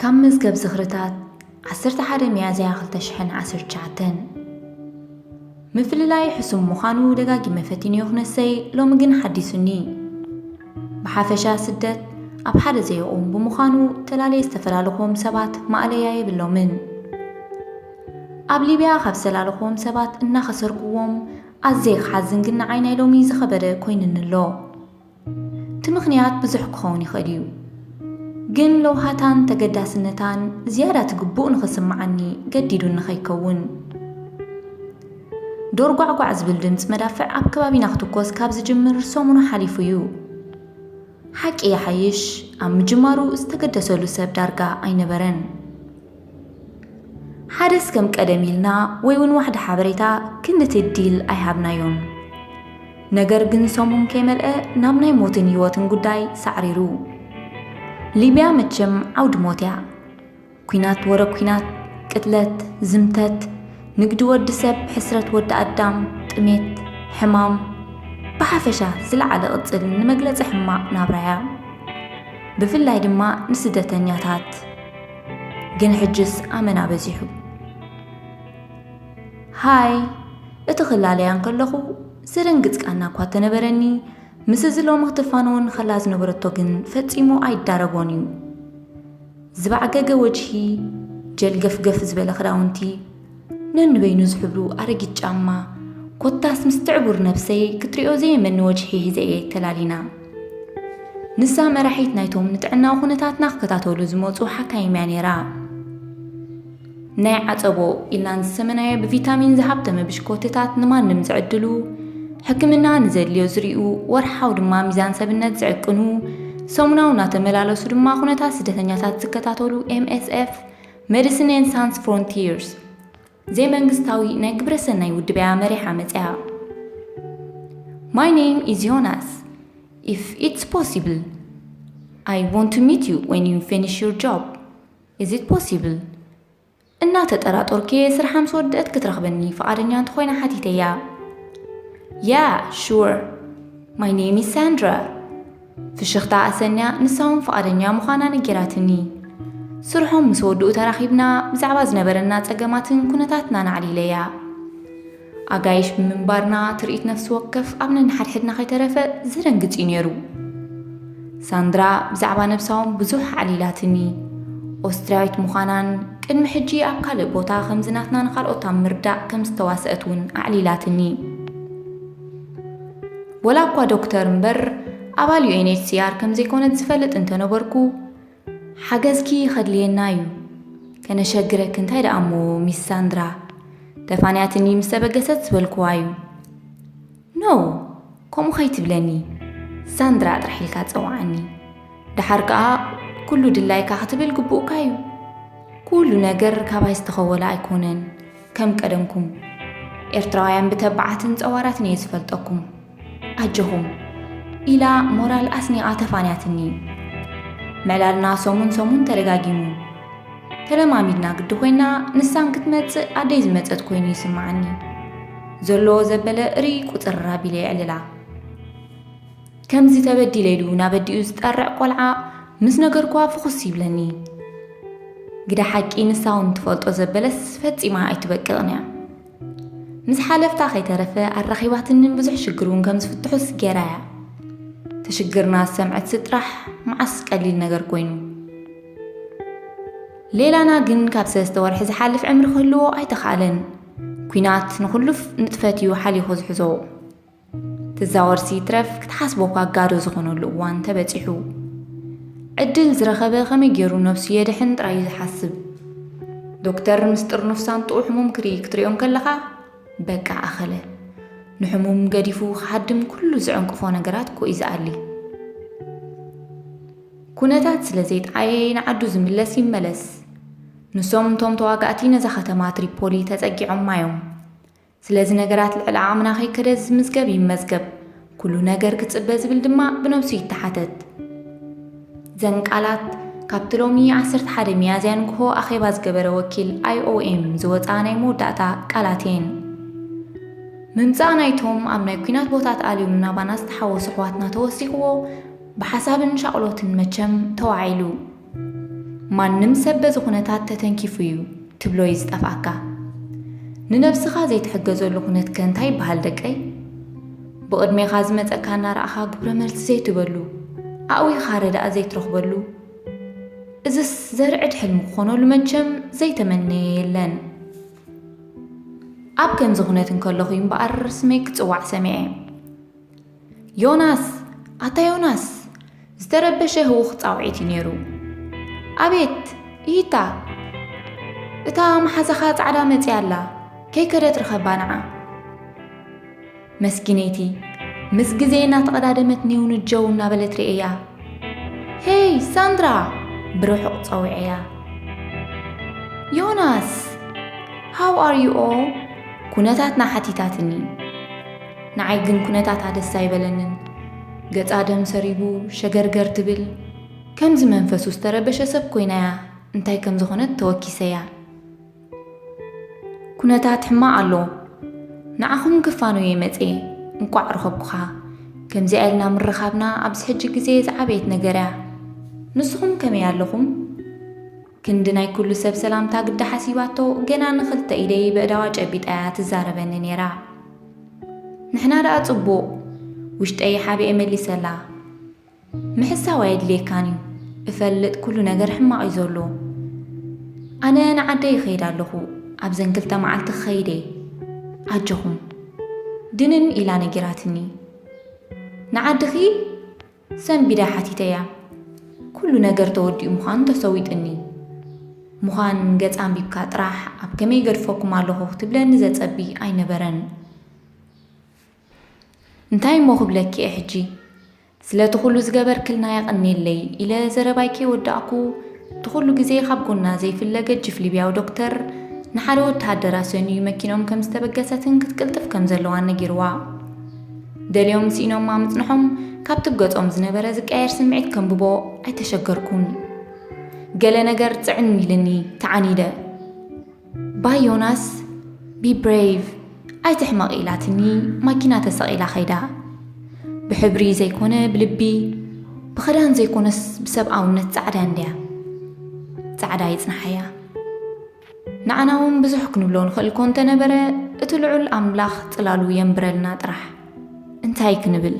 ካብ መዝገብ ዝኽርታት ዓሰርተ ሓደ ሚያዝያ ክልተ ሽሕን ዓሰርተ ትሽዓተን። ምፍልላይ ሕሱም ምዃኑ ደጋጊመ ፈቲነዮ ክነሰይ፣ ሎሚ ግን ሓዲሱኒ። ብሓፈሻ ስደት ኣብ ሓደ ዘይቆም ብምዃኑ፣ ተላለየ ዝተፈላለኹዎም ሰባት ማእለያ የብሎምን። ኣብ ሊብያ ካብ ዝተላለኹዎም ሰባት እናኸሰርኩዎም ኣዝየ ክሓዝን ግን ንዓይ ናይ ሎሚ ዝኸበደ ኮይኑኒ ኣሎ። እቲ ምኽንያት ብዙሕ ክኸውን ይኽእል እዩ፣ ግን ለውሃታን ተገዳስነታን ዝያዳ እቲ ግቡእ ንኽስምዓኒ ገዲዱኒ ከይከውን። ዶር ጓዕጓዕ ዝብል ድምፂ መዳፍዕ ኣብ ከባቢና ክትኮስ ካብ ዝጅምር ሰሙኑ ሓሊፉ እዩ። ሓቂ ይሓይሽ፣ ኣብ ምጅማሩ ዝተገደሰሉ ሰብ ዳርጋ ኣይነበረን። ሓደስ ከም ቀደም ኢልና ወይ እውን ዋሕዲ ሓበሬታ ክንድቲ ዲል ኣይሃብናዮን። ነገር ግን ሰሙን ከይመልአ ናብ ናይ ሞትን ህይወትን ጉዳይ ሳዕሪሩ። ሊብያ መቸም ዓውዲ ሞት እያ። ኲናት ወረ ኲናት፣ ቅትለት፣ ዝምተት፣ ንግዲ ወዲ ሰብ፣ ሕስረት ወዲ ኣዳም፣ ጥሜት፣ ሕማም፣ ብሓፈሻ ዝለዓለ ቅጽል ንመግለጺ ሕማቕ ናብራ እያ። ብፍላይ ድማ ንስደተኛታት። ግን ሕጅስ ኣመና በዚሑ። ሃይ፣ እቲ ክላለያ እንከለኹ ዘደንግጽ ቃና እኳ ተነበረኒ፣ ምስ እዚ ሎሚ ክትፋነወኒ ከላ ዝነበረቶ ግን ፈጺሙ ኣይዳረጎን እዩ። ዝባዕገገ ወጅሂ፣ ጀልገፍገፍ ዝበለ ክዳውንቲ፣ ነንበይኑ ዝሕብሩ ኣረጊት ጫማ፣ ኮታስ ምስ ትዕቡር ነብሰይ ክትሪኦ ዘየመኒ ወጅሒ ሒዘ እየ ተላሊና። ንሳ መራሒት ናይቶም ንጥዕናዊ ኩነታትና ክከታተሉ ዝመጹ ሓካይም እያ ነይራ። ናይ ዓጸቦ ኢልናን ዝሰመናዮ ብቪታሚን ዝሃብተመ ብሽኮትታት ንማንም ዝዕድሉ፣ ሕክምና ንዘድልዮ ዝሪኡ፣ ወርሓዊ ድማ ሚዛን ሰብነት ዝዕቅኑ፣ ሰሙናዊ እናተመላለሱ ድማ ኩነታት ስደተኛታት ዝከታተሉ ኤምኤስኤፍ፣ Médecins Sans Frontières፣ ዘይመንግስታዊ ናይ ግብረሰናይ ውድብ እያ መሪሓ መጽያ። My name is Jonas. If it's possible, I want to meet you when you finish your job. Is it possible? እናተጠራጠርኩ እየ ስርሓ ምስ ወደአት ክትረኽበኒ ፍቓደኛ እንተኾይና ሓቲተያ። Yeah, sure. My name is Sandra. ፍሽኽታ ኣሰንያ ንሳ እውን ፍቓደኛ ምዃና ነጊራትኒ። ስርሖም ምስ ወድኡ ተራኺብና ብዛዕባ ዝነበረና ጸገማትን ኩነታትናን ኣዕሊለያ። ኣጋይሽ ብምንባርና ትርኢት ነፍሲ ወከፍ ኣብ ነንሓድሕድና ከይተረፈ ዘደንግጽ እዩ ነይሩ። ሳንድራ ብዛዕባ ነብሳ እውን ብዙሕ ኣዕሊላትኒ። ኦስትርያዊት ምዃናን ቅድሚ ሕጂ ኣብ ካልእ ቦታ ከምዚ ናትና ንኻልኦት ኣብ ምርዳእ ከም ዝተዋስአት እውን ኣዕሊላትኒ። ወላ እኳ ዶክተር እምበር ኣባል ዩ ኤን ኤች ሲ ኣር ከም ዘይኮነት ዝፈልጥ እንተነበርኩ፣ ሓገዝኪ ከድልየና እዩ። ከነሸግረኪ እንታይ ደኣ እሞ ሚስ ሳንድራ፣ ተፋንያትኒ ምስ ተበገሰት ዝበልክዋ እዩ። ኖ፣ ከምኡ ከይትብለኒ፣ ሳንድራ ጥራሕ ኢልካ ጸውዓኒ። ደሓር ከኣ ኩሉ ድላይካ ክትብል ግቡእካ እዩ። ኩሉ ነገር ካባይ ዝተኸወለ ኣይኮነን። ከም ቀደምኩም ኤርትራውያን ብተባዓትን ጸዋራትን እየ ዝፈልጠኩም። ኣጆኹም፣ ኢላ ሞራል ኣስኒቓ ተፋንያትኒ። ምዕላልና ሰሙን ሰሙን ተደጋጊሙ። ተለማሚድና ግዲ ኮይና፣ ንሳን ክትመጽእ ኣደይ ዝመጸት ኮይኑ ይስምዓኒ። ዘሎ ዘበለ ርእይ ቁጽር ኣቢለ የዕልላ። ከምዚ ተበዲለ ኢሉ ናብ ኣዲኡ ዝጠርዕ ቆልዓ ምስ ነገርኩዋ ፍኹስ ይብለኒ። ግደ ሓቂ ንሳ እውን ትፈልጦ ዘበለስ ፈጺማ ኣይትበቅቕን እያ። ምስ ሓለፍታ ከይተረፈ ኣራኺባትንን ብዙሕ ሽግር እውን ከም ዝፍትሑስ ገይራ እያ። እቲ ሽግርና ዝሰምዐትሲ ጥራሕ መዓስ ቀሊል ነገር ኮይኑ። ሌላና ግን ካብ ሰለስተ ወርሒ ዝሓልፍ ዕምሪ ክህልዎ ኣይተኻእለን። ኲናት ንኹሉ ንጥፈት እዩ ሓሊኹ ዝሕዞ። ትዛወርሲ ይትረፍ ክትሓስቦ እኳ ጋዶ ዝኾነሉ እዋን ተበጺሑ። ዕድል ዝረኸበ ከመይ ገይሩ ነብሱ የድሕን ጥራይ እዩ ዝሓስብ። ዶክተር ምስ ጥርኑፍ ሳንጥኡ ሕሙም ክርኢ ክትሪኦ እንከለኻ በቃ ኣኸለ። ንሕሙም ገዲፉ ክሃድም ኩሉ ዝዕንቅፎ ነገራት እኮ እዩ ዝኣሊ። ኩነታት ስለ ዘይጠዓየ ንዓዱ ዝምለስ ይመለስ። ንሶም እቶም ተዋጋእቲ ነዛ ከተማ ትሪፖሊ ተጸጊዖማ እዮም። ስለዚ ነገራት ልዕሊ ዓቕምና ከይከደ ዝምዝገብ ይመዝገብ፣ ኩሉ ነገር ክጽበ ዝብል ድማ ብነብሱ ይተሓተት። ዘን ቃላት ካብቲ ሎሚ ዓሰርተ ሓደ ሚያዝያ ንግሆ ኣኼባ ዝገበረ ወኪል ኣይ ኦ ኤም ዝወጻ ናይ መወዳእታ ቃላት እየን። ምምጻእ ናይቶም ኣብ ናይ ኲናት ቦታ ተኣልዮም ናባና ዝተሓወሱ ኣሕዋትና ተወሲኽዎ ብሓሳብን ሻቕሎትን መቸም ተዋዒሉ። ማንም ሰብ በዚ ኩነታት ተተንኪፉ እዩ ትብሎ እዩ ዝጠፍኣካ። ንነብስኻ ዘይትሕገዘሉ ኩነትከ እንታይ ይበሃል ደቀይ? ብቕድሜኻ ዝመጸካ እናረኣኻ ግብረ መልሲ ዘይትበሉ፣ ኣእዊኻ ረዳእ ዘይትረኽበሉ፣ እዝስ ዘርዕድ ሕልሚ ክኾነሉ መቸም ዘይተመነየ የለን። ኣብ ከምዚ ኩነት እንከለኹ እምበኣር ስመይ ክጽዋዕ ሰሚዐ። ዮናስ! ኣታ ዮናስ! ዝተረበሸ ህውኽ ጻውዒት እዩ ነይሩ። ኣቤት! ኢታ! እታ መሓዛኻ ጻዕዳ መጺኣ ኣላ። ከይከደት ርኸባ ንዓ። መስኪነይቲ ምስ ግዜ እናተቐዳደመት ኔው ንጀው እናበለት ርእያ። ሄይ ሳንድራ! ብርሑቕ ጸዊዐያ። ዮናስ! How are you all? ኩነታትና ሓቲታትኒ። ንዓይ ግን ኩነታታ ደስ ኣይበለንን። ገጻ ደም ሰሪጉ ሸገርገር ትብል። ከምዚ መንፈሱ ዝተረበሸ ሰብ ኮይናያ እንታይ ከም ዝኾነት ተወኪሰያ። ኩነታት ሕማቕ ኣሎ። ንዓኹም ክፋነዮ እየ መጽየ። እንቋዕ ረኸብኩኻ። ከምዚኣ ኢልና ምርኻብና ኣብዚ ሕጂ ግዜ ዝዓበየት ነገር እያ። ንስኹም ከመይ ኣለኹም? ክንዲ ናይ ኩሉ ሰብ ሰላምታ ግዳ ሓሲባቶ፣ ገና ንኽልተ ኢደይ በእዳዋ ጨቢጣ እያ ትዛረበኒ ነይራ። ንሕና ደኣ ጽቡቕ፣ ውሽጠይ ሓቢኤ መሊሰላ። ምሕሳው ኣየድልየካን እዩ፣ እፈልጥ ኩሉ ነገር ሕማቕ እዩ ዘሎ። ኣነ ንዓደይ ይኸይድ ኣለኹ፣ ኣብዘን ክልተ መዓልቲ ክኸይድ እየ። ኣጆኹም። ድንን ኢላ ነጊራትኒ። ንዓድኺ? ሰንቢዳ ሓቲተያ። ኩሉ ነገር ተወዲኡ ምዃኑ ተሰዊጥኒ። ምዃን ገጽ ኣንቢብካ ጥራሕ ኣብ ከመይ ገድፈኩም ኣለኹ ክትብለኒ ዘጸቢ ኣይነበረን። እንታይ እሞ ክብለኪ እየ ሕጂ? ስለቲ ኩሉ ዝገበርክልና የቐንየለይ ኢለ ዘረባይ ከይወዳእኩ፣ እቲ ኩሉ ግዜ ካብ ጎና ዘይፍለ ገጅፍ ሊብያዊ ዶክተር ንሓደ ወተሃደር ኣሰንዩ መኪኖም ከም ዝተበገሰትን ክትቅልጥፍ ከም ዘለዋን ነጊርዋ። ደልዮም ስኢኖማ ምጽንሖም ካብቲ ገጾም ዝነበረ ዝቀየር ስምዒት ከንብቦ ኣይተሸገርኩን። ገለ ነገር ጽዕን ኢልኒ ተዓኒደ። ባይ ዮናስ፣ be brave፣ ኣይትሕመቕ ኢላትኒ ማኪና ተሰቒላ ኸይዳ። ብሕብሪ ዘይኮነ ብልቢ፣ ብኽዳን ዘይኮነስ ብሰብኣውነት ጻዕዳ እንድያ። ጻዕዳ ይጽንሓያ። ንዓና እውን ብዙሕ ክንብሎ ንኽእል እኮ እንተነበረ፣ እቲ ልዑል ኣምላኽ ጽላሉ የንብረልና ጥራሕ። እንታይ ክንብል?